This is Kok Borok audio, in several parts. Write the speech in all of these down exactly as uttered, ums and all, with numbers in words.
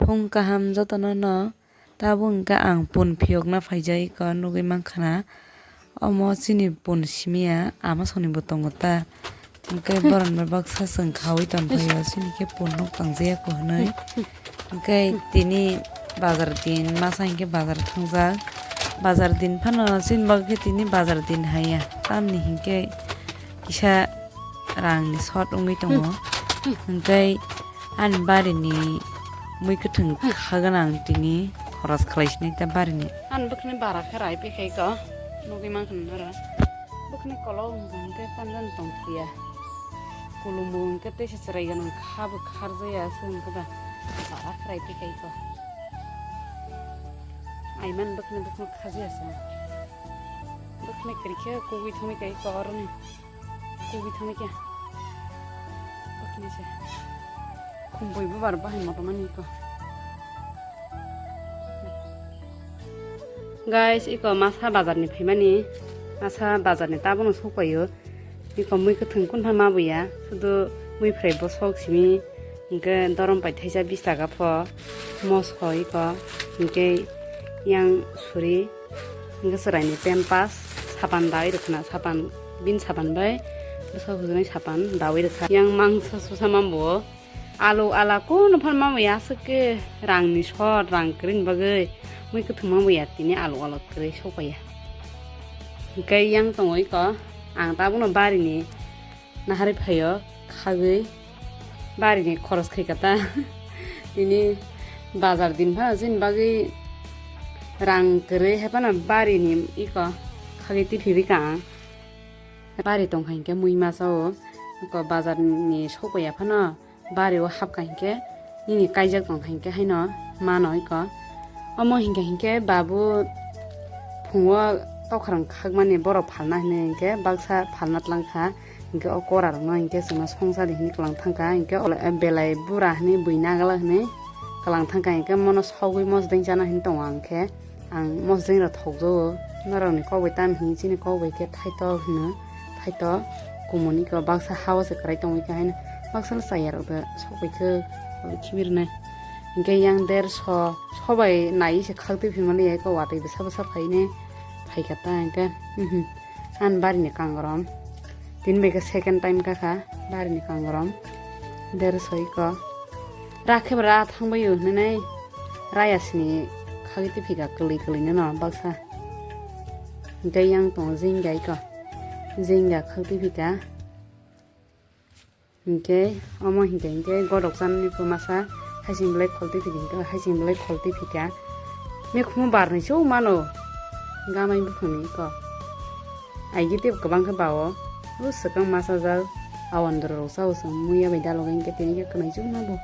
Phung kaham jotono no. Tabuk hwnkhe ang pun phiyokna phaijak iko nugwi mankha na. Omo chini pun simiya ama songni bo tongo ta. Hwnkhe boron bai baksa chwng khaui tongphaio chini khe pun nuk tangjaya ko hwnwi. Hwnkhe tini bazar din masa hinkhe bazar thangjak. Bazar din phano chini bagwi khe tini bazar din haiya. Tamni hinkhe kisa rangni short wngwi tongo. Hwnkhe ani barini mui kwthwng kha gwnang tini khoros khlai sinai ta barini. Ani bwkhani bara khe rai pikhai ko nugwi mankha nara. Bwkhani kolok wngkha hwnkhe panjani tongphiya. Kulumbo hwnkhe teisa chwrai gwnang kha bo kharjaya se hwnkhe ba bara khe rai pikhai ko. Aiman bwkhani bwkhano khajaya se. Bwkhani kwrwi khe kugui thangwi kai ko oroni. Kubi thangni kya. Bakni se. Khumpui bubar bahai motomani ko. Guys, iko masa bazar ni phaimani. Masa bazar ni tabono sokpaio. Iko mui kwthwng kunpha mabuya. Sudu mui phrai bosok simi. Hingke dorom pai thaisa bish taka pho. Moso iko. Hingke yang suri. Hingke chwraini pempas sapan dawi rwkhwna, sapan, bini sapan bai bwsa hujani sapan dawi rwkha. Yang mangsa susa mambo alu ala kuno phan mambo ya aswk khe rangni short, rang kwrwini bagwi mui kwthwng mambo ya tini alu ala kwrwi sokpaiya. Hingke yang tongo iko ang tabukno barini naharwi phaio khagwi barini khoros khaika ta. Tini bazar din phano chini bagwi rang kwrwi hai phano barini iko khagwi tiphirwi ka ang. Bari tongkha hinkhe mui masa o iko bazar ni sokpaiya phano. Bari o hapkha hinkhe nini kaijak tongkha hinkhe haino mano iko. Omo hinkhe hinkhe babu phungo tokharang khakmani borok phalna hinwi hinkhe baksa phalna tlangkha hinkhe o kora rokno hinkhe chwngno songsadi hinwi kwlang thangkha hinkhe belai bura hinwi bui nagala hinwi kwlang thangkha hinkhe mono sogwi mosdeng chana hinwi tongo ang khe. Ang mosdeng rok thokjago, norokni kok bai tamo hinwi chini kok bai khe thaito hino, thaito kumuni khe baksa ha o se kwrai tongwi khe haino baksa le chaya rok da sokbai khe khibi rwnai. Hinkhe yang derso sobai nai se khak twi phimani ya khe watwi bwsa bwsa phaine phaikha ta hinkhe, mhm, ani barini kangorom tini bai khe second time kakha barini kangorom derso iko. Rakhe bra thangbai o hinwi nai raya sini khagwi tiphika kwlwi kwlwi no baksa. Hinkhe yang tongo jingga iko. Jingga khagwi tiphika. Hinkhe omo hinkhe hinkhe godok chanani phu masa haising belai khol tiphika hinkhe haising belai khol tiphika. Mikhumu barnwi chuk mano. Gamai buphangni iko. Aigi tei kwbang khe bao. O swkang masa jak. Awandru rok sao chwng muya bai dalogwi hinkhe tini khe kwnwi chukma bo.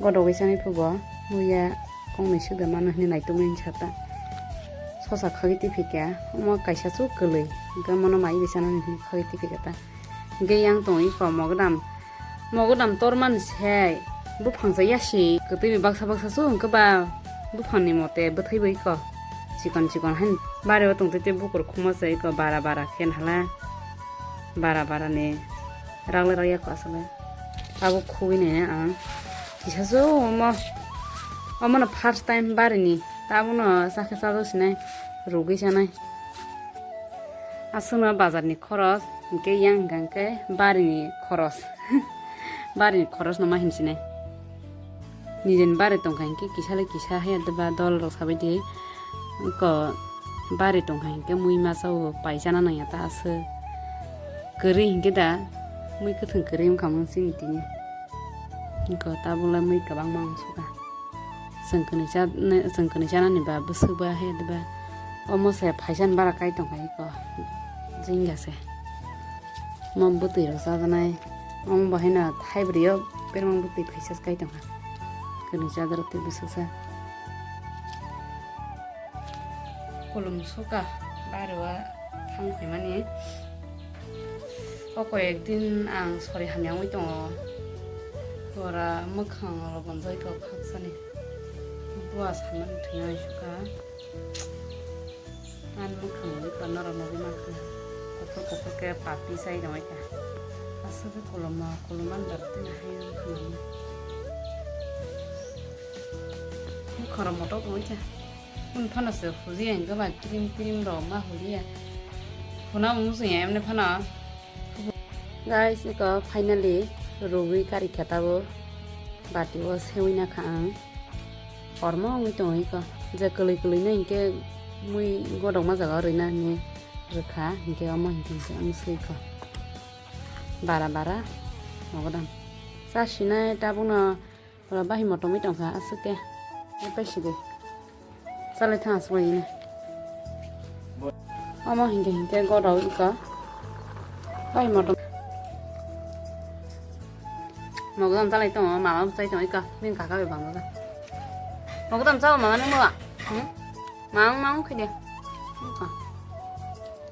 Godogwi chanai phubo muya kongnwi sukda mano hinwi naitukmani sata. Sosa khagwi tiphika omo kaisa chuk kwlwi hinkhe mono mai bai chanani hinwi khagwi tiphika ta. Hinkhe yang tongo iko mogodam. Mogodam tormani se buphang sa yasi kwtwini baksa baksa su hwnkhe ba buphangni mote bwthai bai kho chikon chikon haino bari o tongtwi tei bukur khuma se iko bara bara khe hala bara bara ni raglai ragya kho aswk bai abo khugwi nai ang kisa su omo omono first time barini tabuno chakhe chajak sinai rugwi chanai. Aswkno bazarni khoros, hinkhe yang hwnkha hinkhe barini khoros. Barini khorosno ma hinsinai. Nijeni bari tongkha hinkhe kisa le kisa haya deba dol rok sabaidi. Eko bari tongkha hinkhe mui masa o paijana nangya ta aswk. Kwrwi hinkhe da mui kwthwng kwrwi wngkha mung chini tini. Eko tabukle mui kwbangma wngsukha. Chwng kwnwi cha-, chwng kwnwi chanani ba bwswk ba he ba omo se phaisa ni bara kai tongkha eko jingya se. Omo bwtwi rok chajaknai omo bo haino thaibrwi o berma bwtwi phaisa se kai tongkha kwnwi chajakrok tei bwswk sa. Kolom soka bari o thang phaimani. O koi ek din ang sori hamya wngwi tongo. Pura mwkhang rok bonjoi kok khaksani. Bua samani thwina sukha. Ani mwkhang wngwi kha norok nugwi mankha. Kuphur kuphur khe papi chai rwngwi kha. Aswk khe koloma kolomani dak tei hai wngkha nangma. Khoro moto tongwi kha. Phun phano se huji ang gama cream cream rok ma huji ya. Phuna musu ya emne phano. Guys, iko finally rugwi kari kha tabo. Bati o sewi na kha ang. Kormo wngwi tongo iko. Je kwlwi kwlwi no hinkhe mui godokma jaga o rwina hinwi rwkha. Hinkhe omo hinkhe hinkhe wng swi kha. Bara bara mogodam. Sa sinai tabukno. Ora bahai motom wi tongkha aswk khe. Epai sidi. Chalai thang aswk bai. Omo hinkhe hinkhe godok iko. Bahai motom. Mogodam chalai tongo, mama bo chai tongo iko. Bini kaka bai bangma. Mogodam chao mama nung bo. Hmm? Mang mang khide. Iko.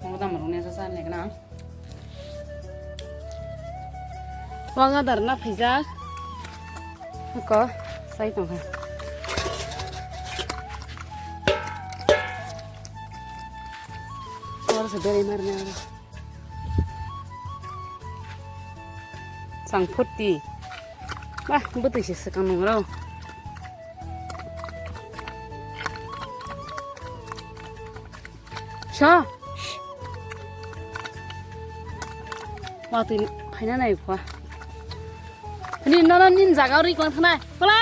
Mogodam rung ne sa sa ne kana. Waga darna phaijak. Ko sai tongkha. Oro se berai marne oro. Chang phuti. Bah, bwtwi se swkang nung rw. Sa. Watwi phaina nai kha. Ni nono nin jaga ri kwlang thanai. Kwla.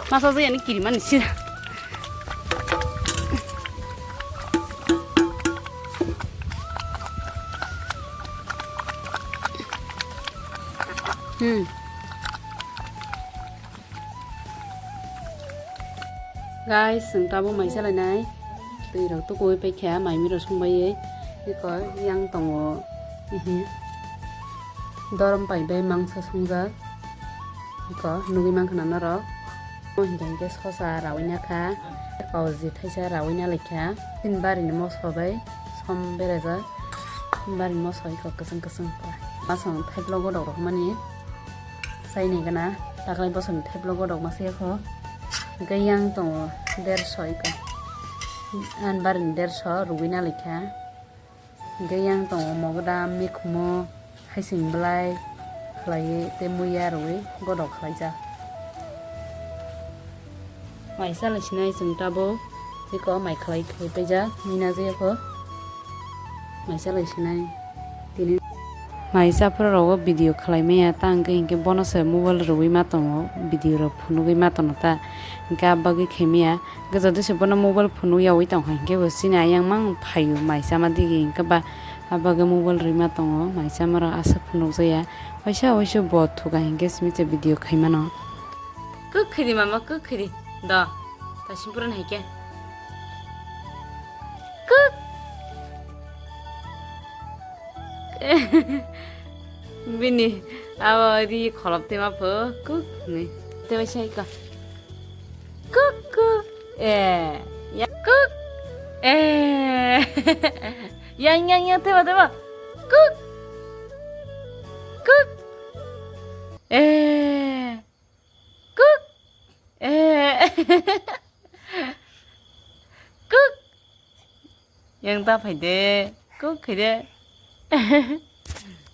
Masa jaya ni kiri mani sida. Hmm. Guys, chwng tabuk mai salainai. Twi rok tukuwi paikha, mai miro songbai. Iko yang tongo. Ehe. Dorom pai bai mangsa songjak. Iko nugwi mankha na norok. Omo hinkhe hinkhe sosa rawi nakha. Kauji thaisa rawi nalaikha. Tin barini moso bai som berajak. Tin barini moso iko kwchwng kwchwng. Masong thaiplo godok rok mani. Saini gana taklai bosongni thaiplo godok masa yakho. Hinkhe yang tongo derso iko. An barini derso rugwi nalaikha. Hinkhe yang tongo mogodam, mikhumo, haising belai khlaiwi tei muiya rwui godok khlaijak. Mai chalai sinai chwng tabuk, tei ko mai khlai khlai paijak, nina je ko mai chalai sinai tini. Mai chaphuru rogo video khlai maya ta hwnkhe hinkhe bono se mobile rwui ma tongo, video rok phunugwi ma tono ta, hinkhe abagwi khaimaya. Hwnkhe jodi se bono mobile phunuk yaui tongkha hinkhe bo chini ayang mang phaio mai chama digi hinkhe ba, abo bagwi mobile rwima tongo mai chamarok aswk phunukjaya. Waisa waisa bo thuka hinkhe simi se video khaimano. Kwk khaidi mama, kwk khaidi. Do, ta simpuru nai khe. Kwk. Bini abo ri kholop tema pho kuk ni. Tebai sai ka. Kuk kuk. Eh. Ya kuk. Eh. Yang yang yang tema tema. Kuk. Kuk. Eh. Kuk. Eh. Kuk. Yang ta phai de. Kuk khai de.